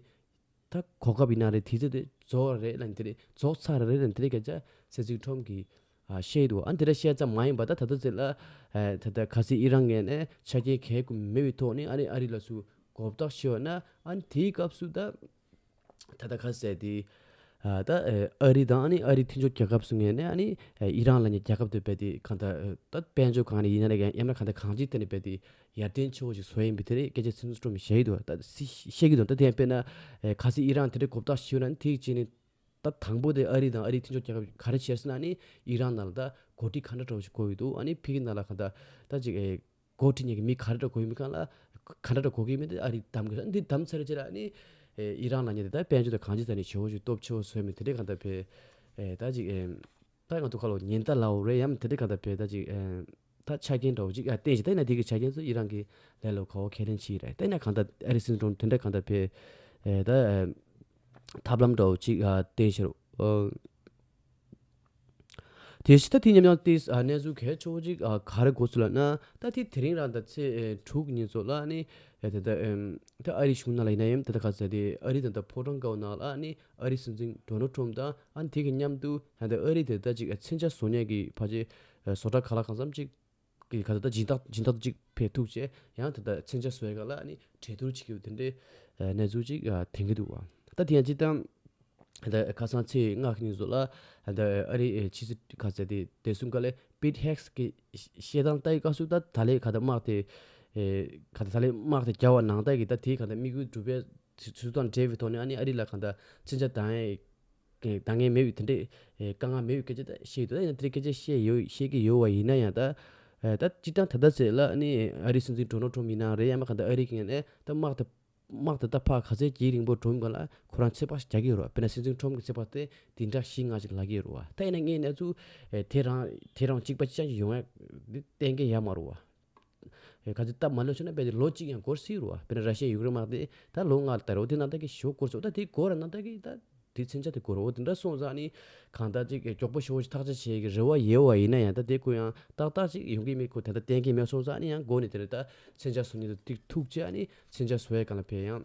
ད་གོ་སྐབས་ཡིན་ན་རེད། དུས་ཚོད་དེ་རྫོགས་རེད་ལབ་ནས་དེ་རེད། རྫོགས་ཚར་རེད་ལབ་ནས་དེ་རེད་སྐད་ཆ་སྲིད་འཛིན་ཁྲོམ་གྱིས། ཨ། བཤད་འདུག་ཨ་ནི་དེ་འདྲ་བཤད་ཙམ་མ་ཡིན་པ་ད་ད་ལྟ་ཚེ་ལ། ཨ། ད་ལྟ་གལ་སྲིད་ཨི་རན་ངོས་ནས་ཆ་རྐྱེན་གལ་དགུ་མེད་པའི་ཐོག་ནས་ཨ་ནི་ཨ་རི་ལ་ཚུར་གོ་བརྡ་ཞུས་པ་ན། ཨ་ནི་དེའི་སྐབས་སུ་ད་ད་ལྟ་གལ་སྲིད་དེ། ཨ། ད་ཨ་རི་དང་ཨ་ནི་ཨ་རིའི་མཐུན་ཕྱོགས་རྒྱལ་ཁབ་ཚོ་ངོས་ནས་ཨ་ནི་ཨི་རན་ལབ་མཁན་རྒྱལ་ཁབ་དེ་རྦད་དེ་གང་ལྟར་ད་དཔལ་འབྱོར་སྒང་ནས་ཡིན་ན་རེད། ཡང་ན་གང་ལྟར་གང་ཅིའི་ཐད་ནས་རྦད་དེ་ཡར་ཐོན་ཆེ་བོ་ཞིག་བཟོ་ཡིན་པའི་དེ་རེད་སྐད་ཆ་སྲིད་འཛིན་ཁྲོམ་གྱིས་བཤད་ཀྱི་འདུག་ད་བཤད་ཀྱི་འདུག་ད་དེ་ཡང་དཔེར་ན། ཨ། གལ་སྲིད་ཨི་རན་དེ་འདྲའི་གོ་བརྡ་ཞུས་ན་ཨ་ནི་དེའི་རྗེས་ནས། ད་དང་པོ་དེ་ཨ་རི་དང་ཨ་རིའི་མཐུན་ཕྱོགས་རྒྱལ་ཁབ་ག་རེ་བྱས་ཟེར་ན་ནི་ཨི་རན་ནང་ལ་ད་འགོ་ཁྲིད་ག་འདྲ་འདྲ་བོ་ཞིག་དགོས་ཀྱི་འདུག་ཨ་ནི་ཕ་གི་ནང་ལ་གང་ལྟར་ད་ཅིག་ཨེ་འགོ་ཁྲིད་མཁན་གྱི་མི་ག་འདྲ་འདྲ་དགོས་ཡོད་མེད་གང་ལ་ག་འདྲ་འདྲ་དགོས་ཀྱི་མེད་དེ་ཨ་རི་གདམ་གྱི་རེད། འདི་གདམ་ཚར་རྗེས་ལ་ནི་ཨེ་ཨི་རན་ལབ་མཁན་དེ་ད་དཔལ་འབྱོར་དང་གང་ཅིའི་ཐད་ནས་ཞེ་པོ་ཞིག་སྟོབས་ཆེ་བོ་བཟོས་མེད་དེ་འདྲའི་གང་ལྟར་བས་ཨེ་ད་ཅིག་ཨེ་ད་ང་ཚོ་ཁ་ལོ་ཉེན་བརྡ་ལབ་རེད་ཡང་དེ་འདྲའི་གང་ལྟར་བས་ད་ཅིག་ཨེ། ད་ཆ་རྐྱེན་འདྲ་བོ་ཅིག་ཨ་བསྟན་ཞིག་ད་ཡིན་ན་དེ་གི་ཆ་རྐྱེན་ཚོ་ཨི་རན་གྱིས་ལས་སླ་པོ་ཁས་ལེན་བྱས་རེད། ད་ཡིན་ན་གང་ལྟར་ཨ་རི་སྲིད་འཛིན་ཁྲོམ་དེ་འདྲ་གང་ལྟར་བས་ཨེ་ད་ཨེ་ཐབས་ལམ་འདྲ་བོ་ཅིག་ཨ་བསྟན་ཞིག་རེད། ཨོ། དེ་བཞིན་ད་དེ་མཉམ་ཡང་ཏིས་ཨ་གནས་ཚུལ་གལ་ཆེ་བོ་ཅིག་ཨ་ག་རེ་འགོ་ཚུགས་ལབ་ན། ད་དེ་དེ་རིང་རང་ད་ཚེས་ཨེ་དྲུག་ཉིན་ཚོ་ལ་ནི་ཨེ་ད་ད་ཨེམ་ད་ཨ་རི་གཞུང་ནང་ལ་ཡིན་ན་ཡང་ད་ད་ག་ཚ་དེ་ཨ་རི་ད་ད་ཕོ་བྲང་དཀར་པོ་ནང་ལ་ནི་ཨ་རི་སྲིད་འཛིན་ཌོ་ནལ་ཊམ་དང་ཨ་ནི་དེ་གི་མཉམ་དུ་ད་ད་ཨ་རི་དེ་ད་ཅིག་ཨ་མཚོན་ཆ་བཟོ་མཁན་གི་ཕལ་ཆེར་ཨེ་བཟོ་གྲྭ་ག་ལ་གང་འཚམ་ཅིག་གི་ག་ད་ད་སྦྱིན་བདག་སྦྱིན་བདག་ཅིག་ཕེབས་ཐུག་བྱས་ཡང་ད་ད་མཚོན་ཆ་བཟོ་ཡ་ག་ལ་ནི་གྲོས་བསྡུར་བྱེད་ཀྱི་ཡོད་དེ་འདྲའི་ཨེ་གནས་ཚུལ་ཅིག་ཨ་ཐོན་གི་འདུག་བ། ད་དེ་ཡང་སྤྱིར་བཏང་། ད་ཁ་སང་ཚེས་ལྔ་གི་ཉིན་ཚོ་ལ་ད་ཨ་རི་ཨེ་ཕྱི་སྲིད་ག་ཚད་དེ་བདེ་སྲུང་བཀའ་བློན་པིད་ཧེག་སི་གི་བཤད་སྟངས་ལྟ་ཡི་སྐབས་སུ་ད་ད་ལས་ག་ད་དམག་དེ་ཨེ་ག་ད་ད་ལས་དམག་དེ་རྒྱག་པ་ནང་ལྟ་གི་ད་དེའི་ག་ད་དམིགས་ཡུལ་སྒྲུབ་པའི་ཚུལ་དང་འབྲེལ་བའི་ཐོག་ནས་ཨ་ནི་ཨ་རི་ལ་ག་ད་མཚོན་ཆ་འདང་ཡས་འདང་ངེས་མེད་པའི་དེ་འདྲའི་ཨེ་དཀའ་ངལ་མེད་པའི་སྐད་ཆ་ད་བཤད་ཡོད། ད་ཡང་དེ་འདྲའི་སྐད་ཆ་བཤད་ཡོད་བཤད་ཀྱི་ཡོད་པ་ཡིན་ན་ཡང་ད་ཨེ་ད་སྤྱིར་བཏང་ད་ལྟ་ཚེ་ལ་ཨ་ནི་ཨ་རི་སྲིད་འཛིན་ཌོ་ནལ་ཊམ་ཡིན་ན་རེད། ཡང་མ་ག་ད་ཨ་རི་གི་ངོས་ནས་ད་དམག་ད་དམག་དེ་ད་ཕར་ག་ཚད་ཀྱི་རིང་པོ་འགྲོ་མིན་ག་ལ་ཁོ་རང་ཚོད་དཔག་རྒྱག་གི་ཡོད་རེད་བ། དཔེར་ན་སྲིད་འཛིན་ཊམ་གྱི་ཚོད་དཔག་དེ་འདི་འདྲ་བཞི་ལྔ་ཅིག་ལབ་ཀྱི་ཡོད་རེད་བ། ད་ཡིན་ན་ངས་གནས་ཚུལ་ཨེ་དེ་རང་དེ་རང་གཅིག་པ་ཅང་ཅིག་ཡོང་ཡ་འདི་གཏན་འཁེལ་ཡ་མ་རེད་བ། ཨེ་ག་ཚོད་སྟབས་མ་ལེགས་བྱུང་ན་དཔེ་དེ་ལོ་གཅིག་ཡང་འགོར་སྲིད་རེད་བ། དཔེར་ན་ར་ཤི་ཡ་ཡུཀ་རེན་དམག་དེ་ད་ལོ་ལྔ་ལྟར་འོ་དེ་ནང་ལྟ་གི་ཞོ་འགོར་སོང་། ད་དེ་འགོར་ར་ནང་ལྟ་གི་ད། དེ་མཚོན་ཆ་དེ་དགོས་རེད། འོ་དེ་འདྲ་སོང་ཙང་ནི་གང་ལྟར་ཅིག་མགྱོགས་པོ་ཞེ་པོ་ཅིག་ཐག་གཅོད་བྱེད་ཀྱི་རེ་བ་ཡོད་པ་ཡིན་ན་ཡང་ད་དེ་ཁོ་ཡང་ཏག་ཏག་ཅིག་ཡོང་གི་མེད། ཁོ་ད་ལྟ་གཏན་འཁེལ་མེད་སོང་ཙང་ནི་ཡང་འགོ་ནས་དེ་ནས་ད་མཚོན་ཆ་བཟོ་མཁན་དེ་ཐུག་བྱས་ནི་མཚོན་ཆ་བཟོ་ཡས་སྒང་ལ་ཕེབས་ཡང་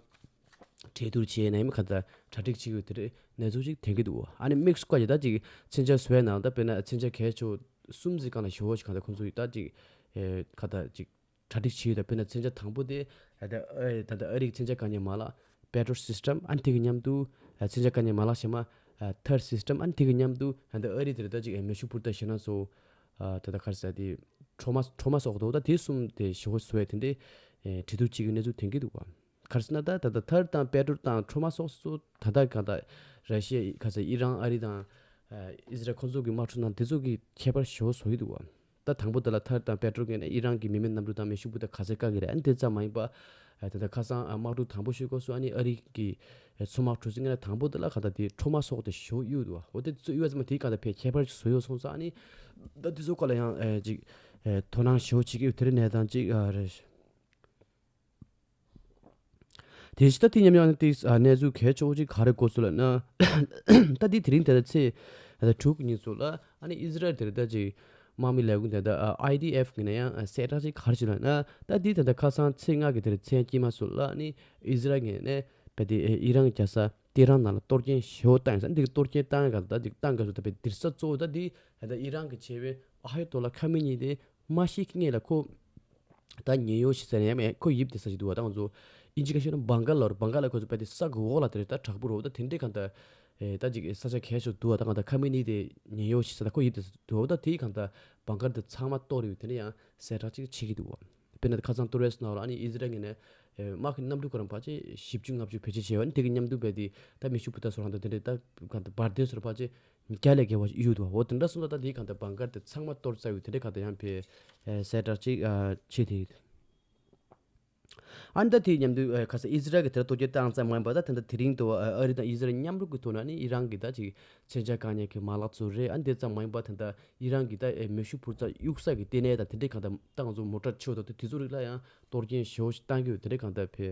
གྲོས་བསྡུར་བྱས་ནས་མི་གང་ལྟར་གྲ་སྒྲིག་བྱེད་ཀྱི་ཡོད། དེ་འདྲའི་གནས་ཚུལ་ཅིག་ཐོན་གྱི་འདུག་ཨ་ནི་དམིགས་སུ་བཀར་གྱི་ད་ཅིག་མཚོན་ཆ་བཟོ་ཡས་ནང་ད་དཔེར་ན་མཚོན་ཆ་གལ་ཆེ་བོ་གསུམ་ཙམ་སྒང་ལ་ཞེ་པོ་ཅིག་གང་ལྟར་ཁོང་ཚོ་ཡིས་ད་ཅིག་ཨེ་གང་ལྟར་ཅིག་གྲ་སྒྲིག་བྱས་ཡོད། ད་དཔེར་ན་མཚོན་ཆ་དང་པོ་དེ་ད་ལྟ་ཨ་ད་ལྟ་ཨ་རིའི་མཚོན་ཆ་བཀག་ཉར་མ་ལག་པེ་ཊྲོ་སི་སི་ཊམ། ཨ་ནི་དེ་གི་མཉམ་དུ་ཨ་མཚོན་ཆ་བཀག་ཉར་མ་ལག་གཞན་མ་ཨ་ཐར་སི་སི་ཊམ། ཨ་ནི་དེ་གི་མཉམ་དུ་ད་ལྟ་ཨ་རི་དེར་ད་ཅིག་ཨ་མེ་ཤུགས་འཕུར་མདའ་ཞེ་ན་ཚོ་ཨ་ད་ལྟ་ག་རེ་ཟེར་དེ་ཁྲོ་མ་ཁྲོ་མ་སོགས་འདུག་ད་དེ་གསུམ་དེ་ཞེ་པོ་བཟོ་ཡས་དེ་འདྲའི་ཨེ་གྲོས་བསྡུར་བྱེད་ཀྱི་གནས་ཚུལ་ཐོན་གྱི་འདུག་ག་ག་རེ་ཟེར་ན་ད་ད་ལྟ་ཐར་དང་པེ་ཊྲོ་དང་ཁྲོ་མ་སོགས་སུ་ད་ལྟ་གང་ལྟར་ར་ཤི་ཡ་ག་ས་ཨི་རན་ཨ་རི་དང་ཨ་ཨི་ཟི་རལ་ཁོང་ཚོ་གི་དམག་འཁྲུག་ནང་དེ་ཚོ་གི་ཁྱད་པར་ཞེ་པོ་བཟོ་ཡི་འདུག་བ། ད་དང་པོ་དེ་ལ་ཐར་དང་པེ་ཊྲོ་གི་ནས་ཨི་རན་གྱི་མི་མེད་གནམ་གྲུ་དང་མེ་ཤུགས་འཕུར་མདའ་ག་ཚད་བཀག་གི་རེད། ཨ་ནི་དེ་ཙམ་མ་ཡིན་པ་ཨ་ད་ལྟ་ཁ་སང་ཨ་དམག་འཁྲུག་དང་པོ་ཤོད་སྐབས་སུ་ཨ་ནི་ཨ་རི་གི་མཚོ་དམག་གྲུ་གཟིངས་ནས་དང་པོ་དེ་ལ་གང་ལྟར་དེ་ཁྲོ་མ་སོགས་དེ་ཞེ་པོ་གཡུག་འདུག་བ། འོ་དེ་ཚོ་གཡུག་པ་ཙམ་དེ་གང་ལྟར་ཕལ་ཁྱད་པར་ཞིག་བཟོ་ཡོད་སོང་ཙང་ཨ་ནི་ད་དེ་ཚོ་སྐོར་ལ་ཡང་ཨ་ཅིག་ཨ་དོ་སྣང་ཞེ་པོ་བྱེད་ཀྱི་ཡོད། དེ་རིང་གནས་སྟངས་ཅིག་ཨ་རེད། དེ་བཞིན་ད་དེ་མཉམ་ཡང་ཏིག་ཨ་གནས་ཚུལ་གལ་ཆེ་བོ་ཅིག་ག་རེ་འགོ་ཚུགས་ལབ་ན། ད་འདི་དེ་རིང་དེ་ཚེས་ཨ་དྲུག་གི་ཉིན་ཚོ་ལ་ཨ་ནི་ཨི་ཟི་རལ་དེར་ད་ཅིག་དམག་མི་ལས་ཁུངས་དེ་ད་ཨ་ཨའི་ཌི་ཨེཕ་གི་ནས་ཡང་ཨ་གསལ་བསྒྲགས་ཅིག་ག་རེ་བྱས་ལབ་ན། ད་འདི་ད་ལྟ་ཁ་སང་ཚེས་ལྔ་གི་དེར་མཚན་དཀྱིལ་མ་ཚོ་ལ་ཨ་ནི་ཨི་ཟི་རལ་ངོས་ནས་ད་དེ་ཨི་རན་རྒྱལ་ས་ཏེ་རན་ནང་ལ་གཏོར་སྐྱོན་ཞེ་པོ་བཏང་ཡིན་ས། འདི་གཏོར་སྐྱོན་བཏང་ཡ་ག་ད་འདི་བཏང་སྐབས་སུ་ད་དཔེ་འདིར་ས་གཙོ་བོ་ད་འདི་ད་ལྟ་ཨི་རན་གི་ཆེ་བའི་ཨ་ཧའི་ཏོ་ལ་ཁ་མི་གཉིས་དེ། མ་ཤི་ཁི་ངེས་ལ་ཁོ་ད་ཉེན་གཡོལ་ཞིག་ཟེར་ཡ་མེད། ཁོ་ཡིབ་དེ་ས་ཞིག་འདུག་བ། ད་ང་ཚོ་ཨིན་ཇི་ག་ཤོད་ན་བང་ཀར་ལ་རུ་བང་ཀར་ལ་ཁོ་ཚོ་པད་དེ་ས་གི་འོག་ལ་དེ་རེད། ད་དྲག་པོ་རུ་ད་དེ་འདྲས་གང་ལྟར་ཨེ་ད་ཅིག་ས་ཆ་གལ་ཤོས་འདུག་བ། ད་ང་ད་ཁ་མི་ནི་དེ་ཉེན་གཡོལ་ཞིག་ཟེར་ད་ཁོ་ཡིབ་དེ་ས་འདུག་བ། ད་དེའི་གང་ལྟར་བང་ཀར་དེ་ཚང་མ་གཏོར་ཡོད། དེ་འདྲས་ཡང་གསལ་བསྒྲགས་ཅིག་བྱེད་ཀྱི་འདུག་བ། དཔེར་ན་ཁ་སང་ཏུ་རེས་ནང་ལ་ཨ་ནི་ཨི་ཟི་རལ་ངོས་ནས་ཨེ་དམག་གི་གནམ་གྲུ་ཁོ་རང་ཕལ་ཆེར་བཞི་བཅུ་ལྔ་བཅུ་བེད་སྤྱོད་བྱས་བ། ཨ་ནི་དེ་གི་མཉམ་དུ་བས་དེ་ད་མེ་ཤུགས་འཕུར་མདའ་སོགས་རང་དང་དེ་འདྲས་ད་གང་ལྟར་འབར་མདེལ་སོགས་ཕལ་ཆེར་བརྒྱ་ལས་བརྒལ་བ་ཞིག་གཡུགས་འདུག་བ། འོ་དེ་འདྲ་སོང་ཙང་ད་དེའི་གང་ལྟར་བང་ཀར་དེ་ཚང་མ་གཏོར་ཚར་ཡོད། དེ་འདྲའི་གང་ལྟར་ཡང་ཕེ་ཨེ་གསལ་བསྒྲགས་ཅིག་ཨ་བྱས་ཏེ་ཡོད། ཨ་ནི་ད་དེའི་མཉམ་དུ་ཨེ་ཁ་སང་ཨི་ཟི་རལ་གྱི་དེར་གཏོར་སྐྱོན་བཏང་ཙམ་མ་ཡིན་པ་ད་ད་ལྟ་དེ་རིང་དུ་ཨ་ཨ་རི་དང་ཨི་ཟི་རལ་མཉམ་རུབ་ཀྱི་ཐོག་ནས་ནི་ཨི་རན་གྱི་ད་ཅིག་མཚོན་ཆ་བཀག་ཉར་གྱི་མ་ལག་ཚོ་རེད། ཨ་ནི་དེ་ཙམ་མ་ཡིན་པ་ད་ལྟ་ཨི་རན་གྱི་ད་ཨེ་མེ་ཤུགས་འཕུར་རྩལ་གཡུག་ས་གི་ལྟེ་གནས་དང་དེ་འདྲའི་གང་ལྟར་ད་ང་ཚོ་མོ་ཊར་ཆེ་བ་དང་དེ་ཚོ་རིགས་ལ་ཡང་གཏོར་སྐྱོན་ཞེ་པོ་ཞིག་བཏང་གི་ཡོད། དེ་འདྲའི་གང་ལྟར་ཕེ་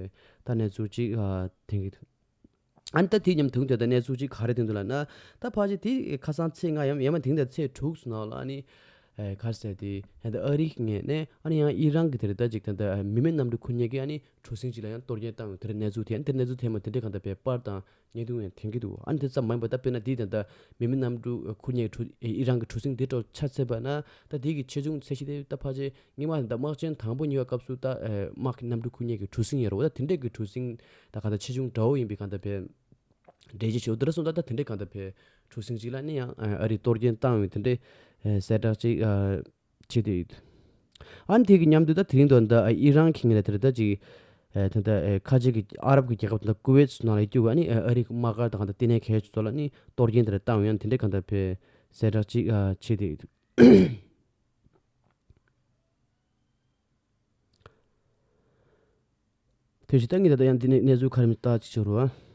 ད་གནས་ཚུལ་ཅིག་ཨ་ཐོན་གྱི་འདུག་ཨ་ནི་ད་དེའི་མཉམ་དུ་དེ་ད་གནས་ཚུལ་ཅིག་ག་རེ་ཐོན་འདུག་ལབ་ན། ད་ཕལ་ཆེར་དེ་ཁ་སང་ཚེས་ལྔ་ཡང་ཡང་མ་དེང་ད་ཚེས་དྲུག་ཙམ་ནང་ལ་ཨ་ནི་ཨེ་ག་རེ་ཟེར་དེ་ད་ཨ་རིའི་ངོས་ནས་ཨ་ནི་ཡང་ཨི་རན་གྱི་དེར་ད་ཅིག་ད་ད་མི་མེད་གནམ་གྲུ་ཁུར་མཁན་གྱི་ཨ་ནི་གྲུ་གཟིངས་ཅིག་ལ་ཡང་གཏོར་སྐྱོན་བཏང་ཡོད། དེར་གནས་ཚུལ་དེ་ཨ་ནི་དེར་གནས་ཚུལ་ཐོན་མ་དེ་འདྲའི་གང་ལྟར་བས་པར་དང་བརྙན་ཐུང་ཡང་ཐོན་གྱི་འདུག་ཨ་ནི་དེ་ཙམ་མ་ཡིན་པ་ད་དཔེར་ན་དེ་ད་ད་མི་མེད་གནམ་གྲུ་ཁུར་མཁན་གྱི་གྲུ་ཨེ་ཨི་རན་གྱི་གྲུ་གཟིངས་དེ་འདྲ་ཆ་བཞག་པ་ན་ད་དེ་གི་ཆེ་ཆུང་ཚད་གཞི་དེ་ད་ཕལ་ཆེར་སྔོན་མ་ད་དམག་ཆེན་དང་པོ་གཉིས་པའི་སྐབས་སུ་ད་ཨེ་དམག་གི་གནམ་གྲུ་ཁུར་མཁན་གྱི་གྲུ་གཟིངས་ཡོད་རེད་བ། ད་དེ་འདྲས་ཀྱི་གྲུ་གཟིངས་ད་ག་ད་ཆེ་ཆུང་འདྲ་བོ་ཡིན་པའི་གང་ལྟར་བས་འགྲེལ་བརྗོད་བྱེད་འོ་དེ་འདྲ་སོང་ད་ད་དེ་འདྲས་གང་ལྟར་བས་གྲུ་གཟིངས་ཅིག་ལ་ནི་ཡང་ཨ་རི་གཏོར་སྐྱོན་བཏང་བའི་དེ་འདྲས་ཨེ་གསལ་བསྒྲགས་ཅིག་ཨ་བྱེད་དེ་ཡོད། ཨ་ནི་དེ་གི་མཉམ་དུ་ད་དེ་རིང་དུ་ད་ཨི་རན་གྱི་ངོས་ལ་དེར་ད་ཅིག་ཨེ་ད་ད་ཨེ་ཁ་ཆེ་གི་ཨ་རབ་ཀྱི་རྒྱལ་ཁབ་དང་ཀུ་ཝེད་ནང་ལ་ཡོད་རྒྱུ་ཨ་ནི་ཨ་རི་གི་དམག་སྒར་དང་གང་ལྟར་ལྟེ་གནས་གལ་ཆེ་ཚོ་ལ་ནི་གཏོར་སྐྱོན་དེ་འདྲ་བཏང་ཡོད། ཨ་ནི་དེ་འདྲས་གང་ལྟར་བས་གསལ་བསྒྲགས་ཅིག་ཨ་བྱེད་དེ་ཡོད། དེ་བཞིན་ད་ངས་ད་ལྟ་ཡང་འདི་ནས་གནས་ཚུལ་ག་རེ་མི་ལྟ་ཅིག་བྱེད་རོགས།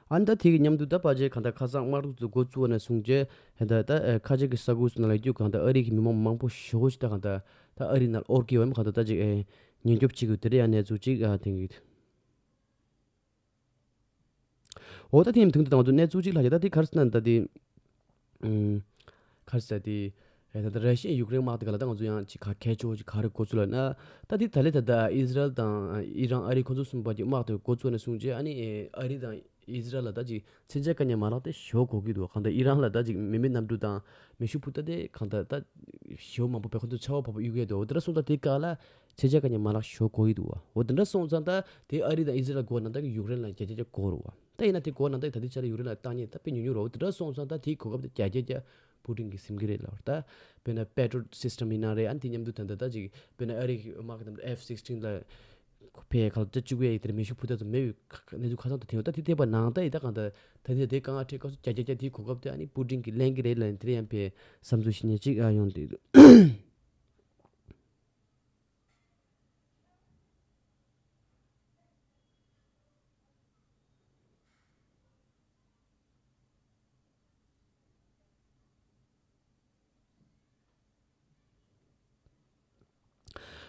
ཨ་ནི་ད་དེ་གི་མཉམ་དུ་ད་ཕལ་ཆེར་གང་ལྟར་ཁ་སང་དམག་འཁྲུག་ཚོ་འགོ་བཙུགས་པ་ནས་བཟུང་རྗེས་ད་ད་ཁ་ཆེ་གི་ས་ཁུལ་ཚོ་ནང་ལ་རྒྱུ་གང་ལྟར་ཨ་རི་གི་མི་མང་མང་པོ་ཞེ་པོ་ཅིག་ད་གང་ལྟར་ད་ཨ་རི་ནང་ཨོར་གི་བའམ་གང་ལྟར་ད་ཅིག་ཨེ་ཉེན་སྐྱོབ་བྱེད་དགོས་དེ་འདྲ་ཡང་གནས་ཚུལ་ཅིག་ཨ་ཐོན་གི་འདུག་འོ་ད་དེ་ཡིན་དུས་ད་ང་ཚོ་གནས་ཚུལ་གཅིག་ལྷག་ཡོད། ད་དེ་ག་རེ་ཟེར་ན་ད་དེ། ཨུམ། ག་རེ་ཟེར་དེ། ཨེ་ད་ད་ར་ཤི་ཡ་ཡུཀ་རེན་དམག་དེ་ག་ལ་ད་ང་ཚོ་ཡང་ཅིག་ག་གལ་ཆེ་བོ་ཅིག་ག་རེ་གོ་ཚུལ་ལ་ན། ད་དེ་ད་ལེ་ད་ད་ཨི་ཟི་རལ་དང་ཨི་རན་ཨ་རི་ཁོ་ཚོ་གསུམ་པ་ཅིག་དམག་དེ་གོ་ཚུལ་ནས་བཟུང་རྗེས་ཨ་ནི་ཨེ་ཨ་རི་དང་ཨི་ཟི་རལ་ལ་ད་ཅིག་མཚོན་ཆ་དཀའ་ངལ་མ་ལག་དེ་ཞེ་པོ་གོ་གི་འདུག་གང་ལྟར་ཨི་རན་ལ་ད་ཅིག་མི་མེད་གནམ་གྲུ་དང་མེ་ཤུགས་འཕུར་མདའ་དེ་གང་ལྟར་ད་ཞེ་པོ་མང་པོ་བས་ཁོ་ཚོ་ཆར་པ་བབས་པ་གཡུག་གི་འདུག་འོ་དེ་འདྲ་སོང་ཙང་དེ་ག་ལ་མཚོན་ཆ་དཀའ་ངལ་མ་ལག་ཞེ་པོ་གོ་གི་འདུག་འོ་དེ་འདྲ་སོང་ཙང་ད་དེ་ཨ་རི་དང་ཨི་ཟི་རལ་གོ་ན་ད་གི་ཡུཀ་རེན་ལ་བརྒྱ་ཆ་བརྒྱ་གོ་རུ་བ། ད་ཡིན་ན་དེ་གོ་ན་ད་ད་དེ་ཆ་ལ་ཡུཀ་རེན་ལ་བཏང་ཉེན་ད་དཔེ་ཉུང་ཉུང་རེད། འོ་དེ་འདྲ་སོང་ཙང་ད་དེའི་གོ་སྐབས་དེ་བརྒྱ་ཆ་བརྒྱ་པུ་ཏིན་གྱིས་ཟིན་གི་རེད་ལབ་ད། དཔེར་ན་པེ་ཏྲོ་སི་སི་ཊམ་ཡིན་ན་རེད། ཨ་ནི་དེ་མཉམ་དུ་ད་ད་ད་ཅིག་དཔེར་ན་ཨ་རི་གི་དམག་གི་དམ་ཨེཕ་སིག་སི་ཊིན་ལ་ཕའི་ཁ་ལ་ད་བཅུག་ཡས་ཡིན་དེར་མེ་ཤུགས་འཕུར་མདའ་ཚོ་མེད་པའི་གནས་ཚུལ་ཁ་སང་དུ་ཐོན་ཡོད། ད་དེ་ཐེབས་པ་ནང་ད་ཡིན་ད་གང་ད་ད་དེ་དེ་གང་ཨ་ཁྲེ་སྐབས་སུ་བརྒྱ་ཆ་བརྒྱ་དེའི་གོ་སྐབས་དེ་ཨ་ནི་པུ་ཏིན་གྱིས་ལེན་གི་རེད་ལབ་ནས་དེ་རེད་ཡང་ཕའི་བསམ་ཚུལ་ཞིག་ཉེ་གཅིག་ཨ་ཡོང་དེ།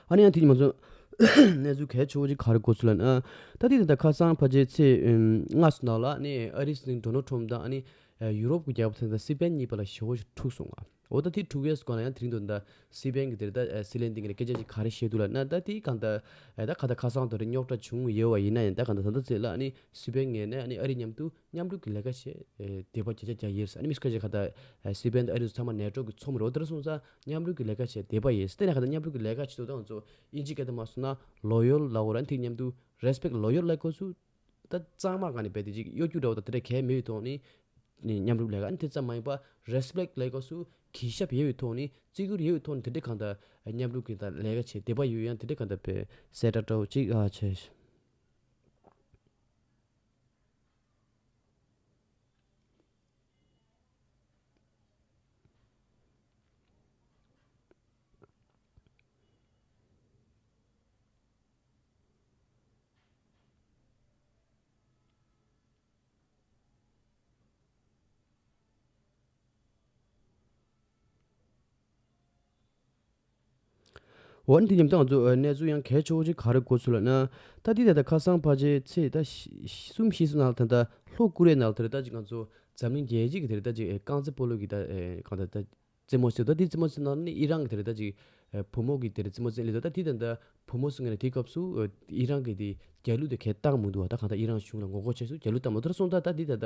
ཨ་ནི་ཡང་དེ་ཉིན་ང་ཚོ་གནས་ཚུལ་གལ་ཆེ་བོ་ཅིག་ག་རེ་གོ་ཚུལ་ལ་ན། ད་དེ་ད་ཁ་སང་ཕལ་ཆེར་ཚེས་ལྔ་སོང་ནང་ལ་ཨ་ནི་ཨ་རིའི་སྲིད་འཛིན་ཌོ་ནལ་ཊམ་དང་ཨ་ནི་ཡུ་རོབ་ཀྱི་རྒྱལ་ཁབ་ཚན་དང་སི་པན་གཉིས་བར་ལ་ཞེ་པོ་ཞིག་འཁྲུག་སོང་ང་། འོ་ད་དེ་འཁྲུག་ཡས་སྒང་ལ་ཡང་དེ་རིང་དུ་ད་སི་པན་གྱི་དེར་ད་སྲིད་བློན་དེ་ངས་སྐད་ཆ་ཅིག་ག་རེ་བཤད་འདུག་ལབ་ན། ད་དེ་གང་ད་ད་ག་ད་ཁ་སང་དུ་རེ་རྙོག་དྲ་བྱུང་ཡོད་པ་ཡིན་ན་ཡང་ད་གང་ད་ད་ད་ཚེ་ལ་ཨ་ནི་སི་པན་ངོས་ནས་ཨ་ནི་ཨ་རི་མཉམ་དུ་མཉམ་རུབ་ཀྱི་ལས་ཀ་བྱེད་དེ་བ་བརྒྱ་ཆ་བརྒྱ་ཡིན། ཨ་ནི་མི་སྐད་ཆ་ག་ད་སི་པན་དང་ཨ་རི་ཚང་མ་ནེ་ཊོ་གི་ཚོགས་མི་རེད། འོ་དེ་འདྲ་སོང་ཙང་མཉམ་རུབ་ཀྱི་ལས་ཀ་བྱེད་དེ་བ་ཡིན། དེ་ནས་ག་ད་མཉམ་རུབ་ཀྱི་ལས་ཀ་བྱེད་དུ་ད་ང་ཚོ་ཨིན་ཇི་སྐད་དུ་མ་སོང་ན་ལོ་ཡལ་ལབ་དགོས་རེད། དེ་མཉམ་དུ་རེ་སི་པེག་ལོ་ཡལ་ལབ་དགོས་སུ། ད་གཙང་མ་ག་ནས་བས་དེ་ཅིག་གཡོ་སྒྱུ་འདྲ་བོ་དང་དེ་འདྲ་གལ་མེད་པའི་ཐོག་ནས་ནས་མཉམ་རུབ་ལས་ཀ་ཨ་ནི་དེ་ཙམ་མ་ཡིན་པ་རེ་སི་པེག་ལབ་དགོས་སུ་གུས་ཞབས་ཡོད་པའི་ཐོག་ནས་བརྩི་བཀུར་ཡོད་པའི་ཐོག་ནས་དེ་འདྲ་གང་ལྟར་མཉམ་རུབ་ཀྱི་ད་ལས་ཀ་བྱེད་དེ་བ་ཡོད། ཡང་དེ་འདྲ་གང་ལྟར་བས་གསལ་བསྒྲགས་འདྲ་བོ་ཅིག་ཨ་བྱས། འོ་ན་དེ་མཉམ་དུ་ང་ཚོ་ཨ་གནས་ཚུལ་ཡང་གལ་ཆེ་བོ་ཅིག་ག་རེ་གོ་ཚུལ་ལ་ན། ད་དེ་ད་ལྟ་ཁ་སང་ཕལ་ཆེར་ཚེས་ད་བཞི་གསུམ་བཞི་ཙམ་ནང་ད་ལྟ་ལྷོ་ཀོ་རི་ཡ་ནང་ལ་དེ་རེད་ད་ཅིག་ང་ཚོ་འཛམ་གླིང་རྒྱལ་སྤྱི་གི་དེ་རེད་ད་ཅིག་ཨེ་རྐང་རྩེད་སྤོ་ལོ་གི་ད་ཨེ་གང་ད་ད་རྩེད་མོ་རྩེ་ད་དེ་རྩེད་མོ་རྩེ་ནང་ནི་ཨི་རན་གི་དེ་རེད་ད་ཅིག་ཨེ་བུ་མོ་གི་དེ་རེད་རྩེད་མོ་རྩེ་ལེ་ད་ད་དེ་ད་ལྟ་བུ་མོ་སུ་ངེས་ན་དེ་སྐབས་སུ་ཨེ་ཨི་རན་གི་དེ་རྒྱལ་གླུ་དེ་ཁས་བཏང་མི་འདུག་བ། ད་གང་ད་ཨི་རན་གཞུང་ལ་ངོ་རྒོལ་བྱས་སུ་རྒྱལ་གླུ་བཏང་མ་འདུག་ད་སོང་ད་ད་དེ་ད་ད་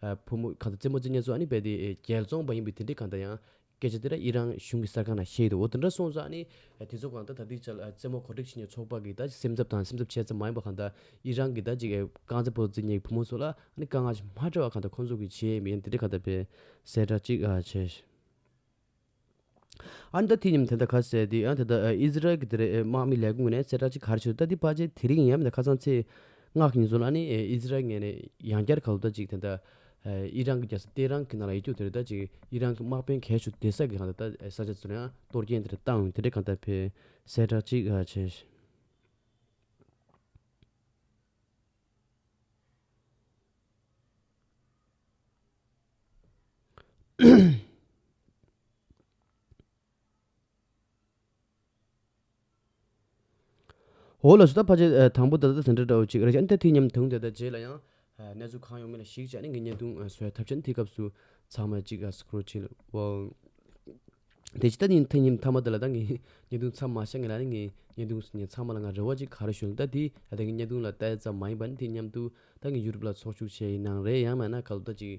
ཨེ་བུ་མོ་གང་ད་རྩེད་མོ་རྩེ་མཁན་ཚོ་ཨ་ནི་བས་དེ་ཨེ་རྒྱལ་བཙོང་པ་ཡིན་པའི་དེ་འདྲའི་གང་ད་ཡང་སྐད་ཆ་དེ་ར་ཨི་རན་གཞུང་གི་གསར་ཁང་ནང་བཤད་འདུག་འོ་དེ་འདྲ་སོང་ཙང་ནི་དེ་ཚོ་གང་ལྟར་ད་ལྟའི་ཆར་རྩེད་མོ་གོ་སྒྲིག་བྱེད་མཁན་ཚོགས་པ་གིས་ད་སེམས་འཚབ་དང་སེམས་འཚབ་བྱས་ཙམ་མ་ཡིན་པ་གང་ལྟར་ཨི་རན་གྱི་ད་ཅིག་རྐང་རྩེད་སྤོ་ལོ་རྩེ་མཁན་གྱི་བུ་མོ་ཚོ་ལ་ཨ་ནི་དཀའ་ངལ་ཞིག་མ་འཕྲད་པ་གང་ལྟར་ཁོང་ཚོ་གིས་བྱས་མིན་དེ་འདྲ་གང་ལྟར་དཔེ་གསལ་བསྒྲགས་ཅིག་ཨ་བྱས། ཨ་ནི་ད་དེ་མཉམ་དེ་ད་ག་ཟེར་དེ་ཨ་ད་ད་ཨི་ཟི་རལ་གྱི་དེ་རེད་དམག་མི་ལས་ཁུངས་ནས་གསལ་བསྒྲགས་ཅིག་ག་རེ་བྱས་འདུག་ད་དེ་ཕལ་ཆེར་དེ་རིང་ཡིན་ཡང་མིན་ད་ཁ་སང་ཚེས་ལྔ་གི་ཉིན་ཚོ་ལ་ཨ་ནི་ཨི་ཟི་རལ་ངོས་ནས་ཡང་བསྐྱར་ག་ལ་ད་ཅིག་དེ་ད། ཨི་རན་གྱི་རྒྱལ་ས་ཏེ་རན་གྱི་ནང་ལ་ཡོད་རྒྱུ་དེ་རེད། ད་ཅིག་ཨི་རན་གྱི་དམག་དཔོན་གས་ཤིག་བསྡད་ས་གི་གང་ལྟར་ད་ས་ཆ་ཚོ་ལ་ཡང་གཏོར་སྐྱོན་དེ་འདྲ་བཏང་ཡོང་དེ་འདྲ་གང་ལྟར་བས་གསལ་བསྒྲགས་ཅིག་ཨ་བྱས། འོ་ལགས་སོ། ད་ཕལ་ཆེར་ཨ་དང་པོ་ད་ལྟ་དེ་འདྲ་འདྲ་བོ་ཅིག་རེད་ཅག་ཨ་ནི་ད་དེ་མཉམ་དུ་དེ་ད་རྗེས་ལ་ཡང་ཨ་གནས་ཚུལ་གང་ཡོང་མིན་ལ་གཞིགས་བྱས་ནས་ངས་བརྙན་ཐུང་ཨ་བཟོ་ཡ་ཐབས་བྱས་ནས་དེ་སྐབས་སུ་ཚང་མ་ཅིག་ཨ་སི་ཀོ་རོལ་བྱེད་ལ་འོ། དེ་ཅི་ད་ནི་དེ་ཉིན་མཐའ་མ་དེ་ལ་ད་ངས་བརྙན་ཐུང་མཚམས་མ་བཞག་ངས་ལ་ནི་ངས་བརྙན་ཐུང་ངས་ཚང་མ་ལ་ང་རེ་བ་ཅིག་ག་རེ་ཞུ་ན་ད་དེ་ད་ངས་བརྙན་ཐུང་ལ་ལྟ་ཡ་ཙམ་མ་ཡིན་པ་ནི་དེ་མཉམ་དུ་ད་ངས་ཡུ་རོབ་ལ་ཚོགས་ཞུགས་བྱས་ཡིན་ནའང་རེད། ཡང་མིན་ན་ག་ལ་ད་ཅིག་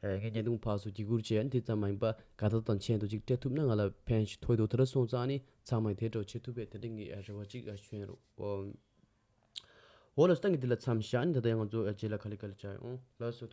ཨ་ངས་བརྙན་ཐུང་ཕར་ཚུར་བརྒྱུད་བསྐུར་བྱས་ཨ་ནི་དེ་ཙམ་མ་ཡིན་པ་དགའ་རྟགས་དང་མཆན་དུ་ཅིག་སྤྲད་ཐུབ་ན་ང་ལ་ཕན་ཞིག་ཐོགས་འདུག་དེ་འདྲ་སོང་ཙང་ཨ་ནི་ཚང་མས་དེ་འདྲ་བྱེད་ཐུབ་པའི་དེ་འདྲ་ངས་རེ་བ་ཅིག་ཞུ་ཡ་རོགས། འོ་ལགས་སོ། ད་ངས་འདི་ལ་མཚམས་བཞག་ཨ་ནི་ད་ལྟ་ཡང་ང་ཚོ་རྗེས་ལ་ག་ལེ་ག་ལེ་བྱ་ཡོང་། ལགས་སོ།